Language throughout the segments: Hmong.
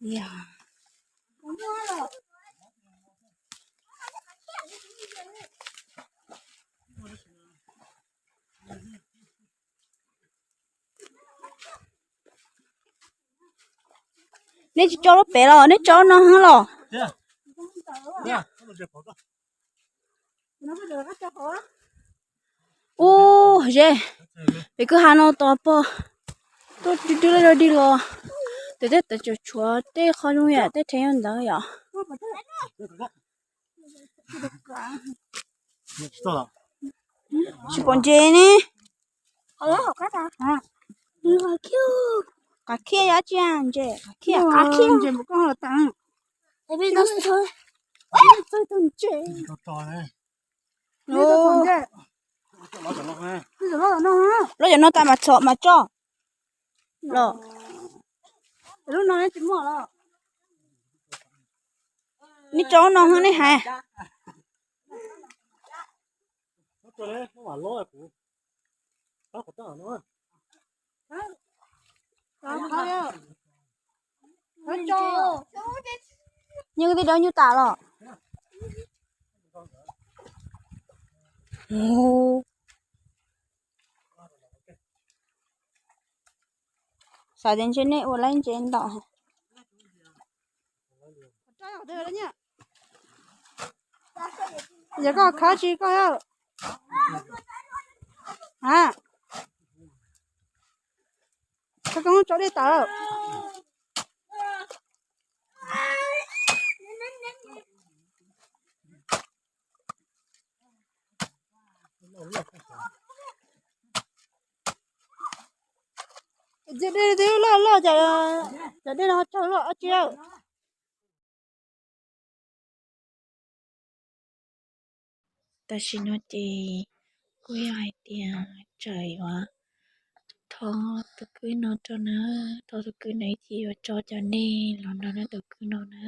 Yog. Neb tsis tso lub pem los neb tso lub no los? Ub, ze, pem kwj ha no tos pog tuaj dib dib los, tes tej tawm tsam tshuav tej qho zoo yam tej rhev yog ntawd yom. Tsis pom ntses ne. Qas khiab yog tsi? Ntses qas khiab. Lub cov no tas mas txhom mas tso los. Nej tso lub no nej hais. Nyob twb dawb nyuj tas los. Xav tias ntshe nej ua laib ntses ntau. Yog koj khawb tsis koj a, khawb koj tso dej tas. Dej twb loj loj, cov dej no tsawg loj dab tsi lawm. Tam sim no ces kuj yog hais tias tseem yuav thov tus kwj no rau na, thov tus kwj no ib chim yuav tso cov dej los nrog tus kwj no na.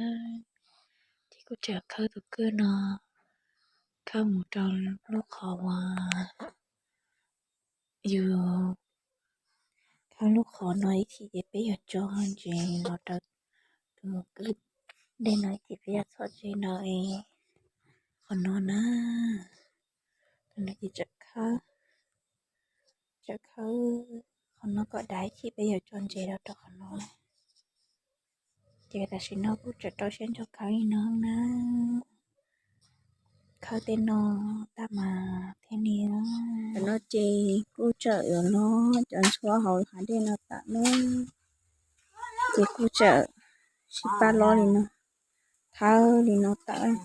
Ces kuj tseem khawb tus kwj no, khawb mus rau lub qhov uas yus khawb lub qhov no ib chim ces peb yuav tso ntses los rau tus kwj dej no ib chim peb yuav txhom ntses rau qhov no na. Tus no ces tseem khawb, tseem khawb qhov no kom dav ib chim peb yuav tso ntses los rau qhov no. Ces tam sim no kuj tseem rau siab ntso khawb li no na. Khawb tej no tag mas thiaj li. Tam no ces kuj tseem yuav hlob cov ntxhuab hauv hav dej no tas na. Ces kuj tseem sib pab hlob li no, thawb li no tawm.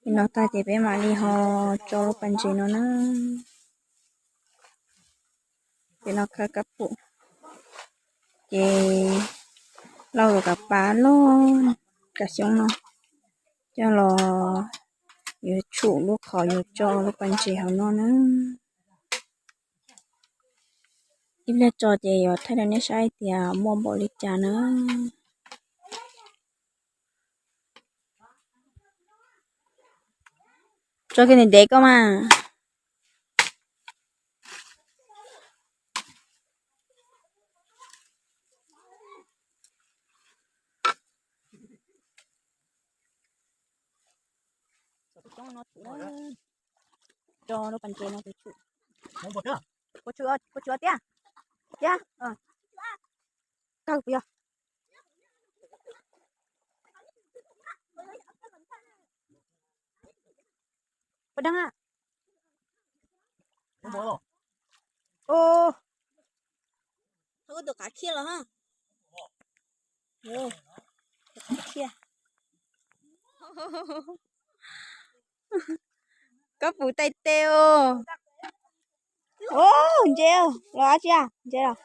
Li no tag ces peb mam li ho tso lub pas ntses no na. Ces no khawb kab pum, ces lauj kav pas loj, kav xyoob no coj los yuav tshum lub qhov yuav tso lub pas ntses hauv no na. Ib pliag tso ces yuav thaij rau nej saib tias muaj npaum li cas na. Tso kiag ntev ntev koj mas. Tso lub pas ntses no tshum. Puas tshum tiag? Tiag. Kawg puas yog? Puas deev a? Tus qav khiab los ha. Tus qav khiab. Koj puv tais tes os. Ntses los dab tsi a? Ntses los.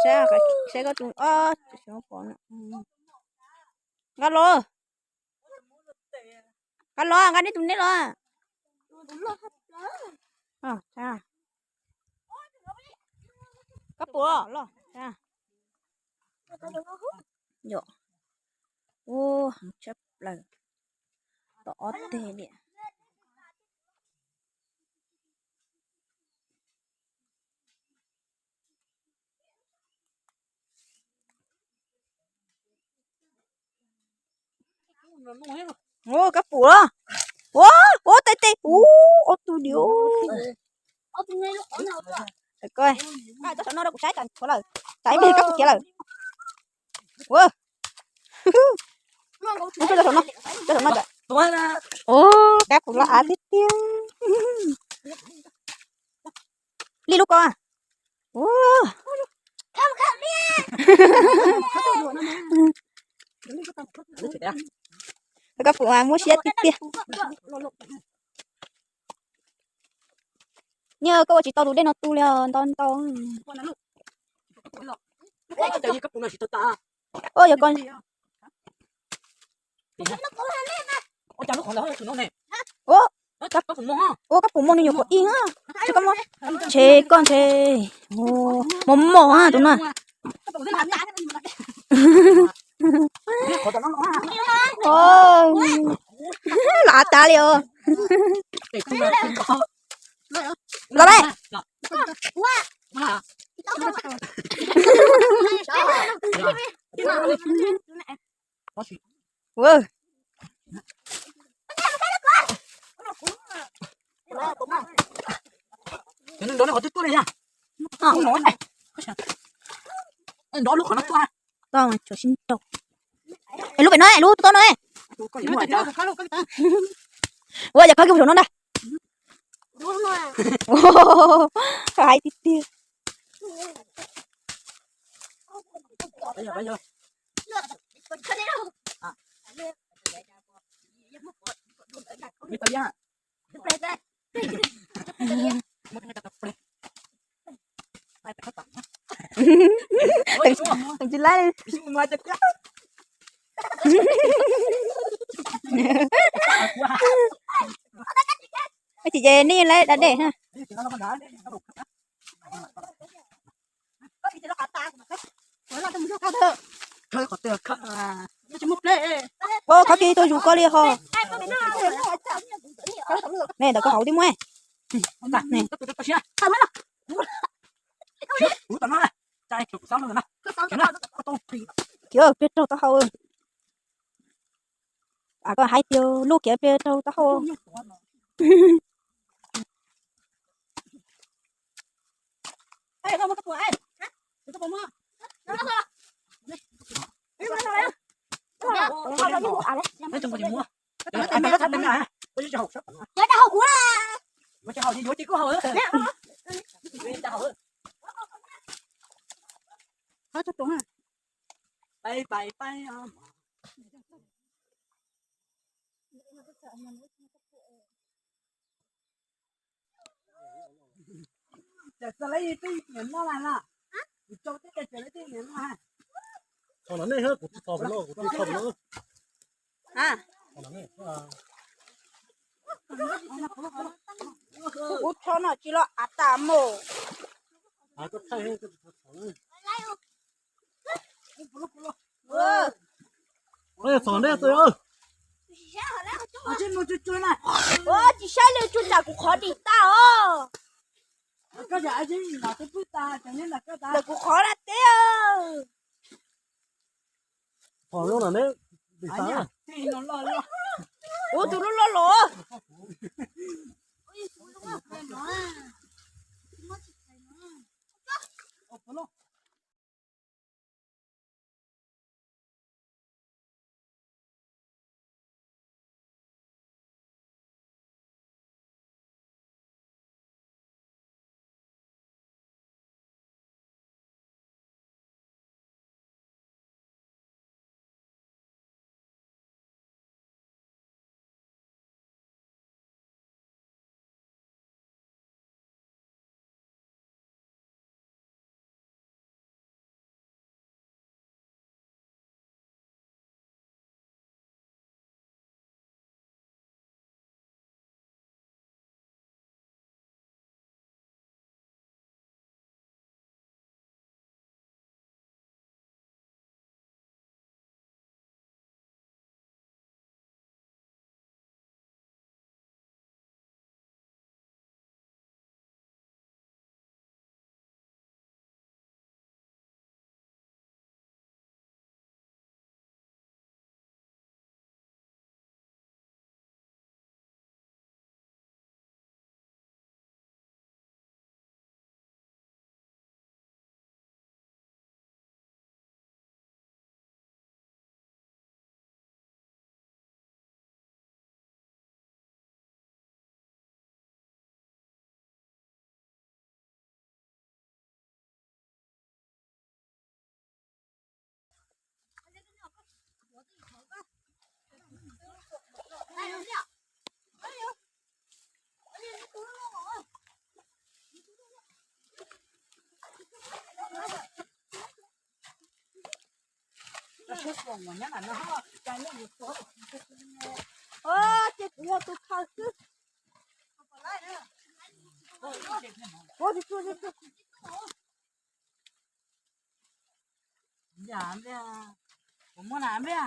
Saib, saib koj tus, ob, xyov pom. Nqa los, nqa los, nqa nej tus nej los. Koj puas los? Yom, ua heev tshaj plaws, tom ob teg li. Ua kab pum los. Ua, ua tej tej ub, ob tug diam. Ko, tsob saum no rau kuv saib, tsam tshuav lawm, tsam ib pliag kab pum khiav lawm. Ua, ua tso saum no, tso saum no tsam. Ua, kab pum los av tiag tiag. Li lub ko. Ua, kab pum mas muab siab tiag tiag. Nyiaj, koj ua tsis tau tus dej no tu li os, ntau ntau. Ua yog ko. Ua, ua kab pum mos nws nyuam qhuav ib, koj muab ntshe koj ntshe mos mos tus no. Los av tas li os. Los lawm. Tau, tshuav sib nraus. Lub pem no, lub toj no. Ua yog koj kiag mus saum no ntag. Koj hais tiag tiag. Tsis laib li. Tsis ces nej lawv da dej na. Ua, khov kiag tau zus koj li ho. Ne, ntawm koj hauv twb muaj. Khiav peb raug taub hau. Koj hais tias lub khiav peb raug taub hau. Kuv tho no tsis los av tas mus. Tsis saib li, tsuas tsam kuv qhov dim tag os. Ntawm kuv qhov na teb. Ub, tus loj loj los. Ces kuv yog tus khaws xwb. Kuv muab na npej.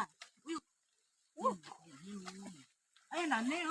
Ub, na neb.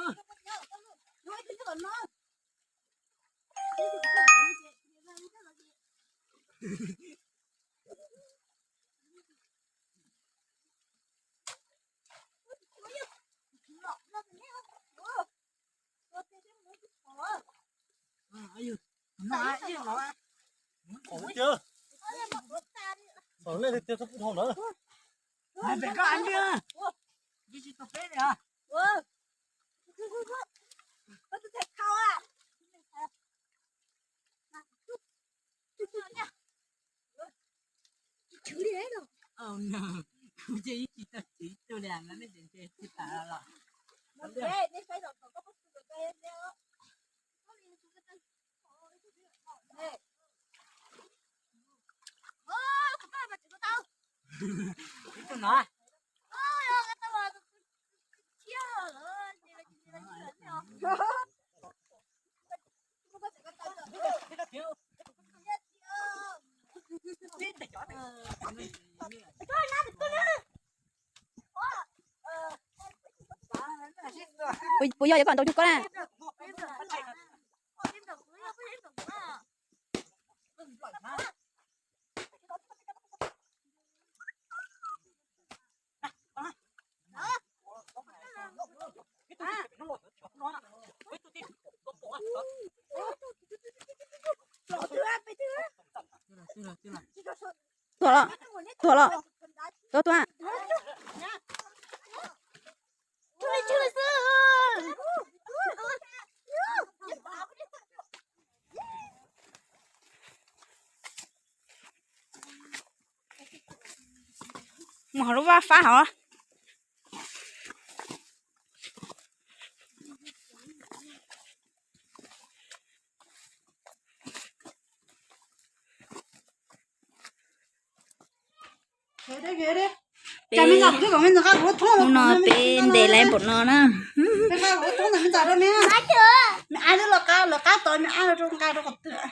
Puas yog yuav kom ntaus cuag koj na? Tuag los, tuag los, tuag tuag. Mus hauv lub vaj fab hauv. Peb, hnub no peb ntes lawv npaum no na.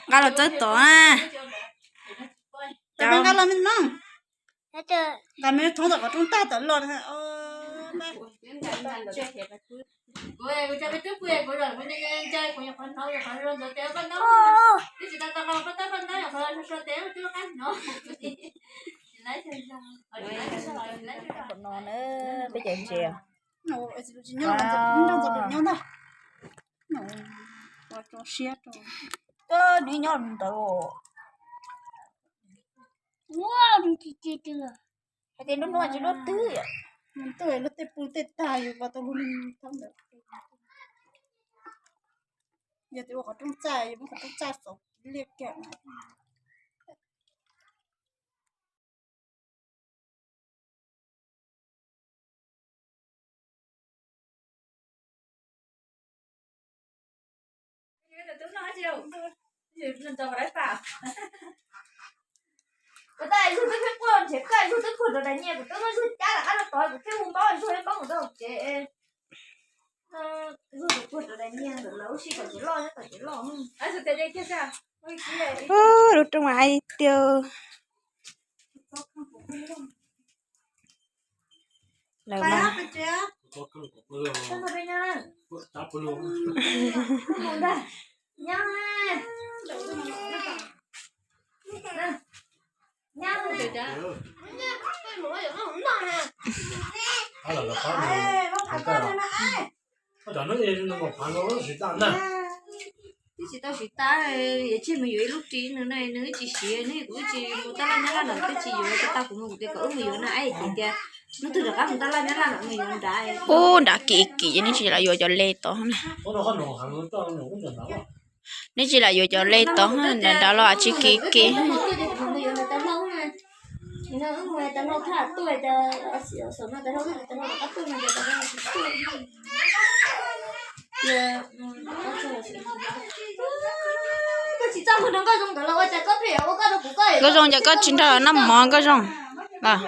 Nqa los txawb tod na. Nqa me thoob tom qhov rooj tag tom los. Peb cov ntses. Nws nyob ntawd. Hais tias nruab hnub tsis nruab twg. Ntuj, lub tej pw tej tag yus ko tau lub neej thoob ntawd. Yog tias ua qhov rooj txaj, yus muab qhov rooj txaj xauv liaj kiag na. Kuv tab yug twb pheej quaj nrhiav koj, yug twb khuam rau daim nyias, kuv twb muab zug cab rov qab rau tod, kuv thiaj hu npaub zug ib npaub mus rau tsev. Zug tus khuam rau daim nyias ntawm lawv ua si kom tsev loj nyob tom tsev loj. Ub, lub rooj mas hais tias lawv mas. Twb tsis tau siv tas, yuav tseg mus yuav ib lub ris nws na, nws tsis siav, nws kuv tsis mus taj laj nyab laj lawm, twb tsis yuav, tau kuv mus kuv tias kom wb mus yuav na, es ces tias hnub twg rov qab mus taj laj nyab laj lawm mus yuav nrad. Ub, nrad kim kim ces neb tsis lam yuav cov le tod na. Neb tsis lam yuav cov le tod, nrad nrad los tsis kim kim. Nkauj Zoo, ces koj tsis nrog noj mov Nkauj Zoo los?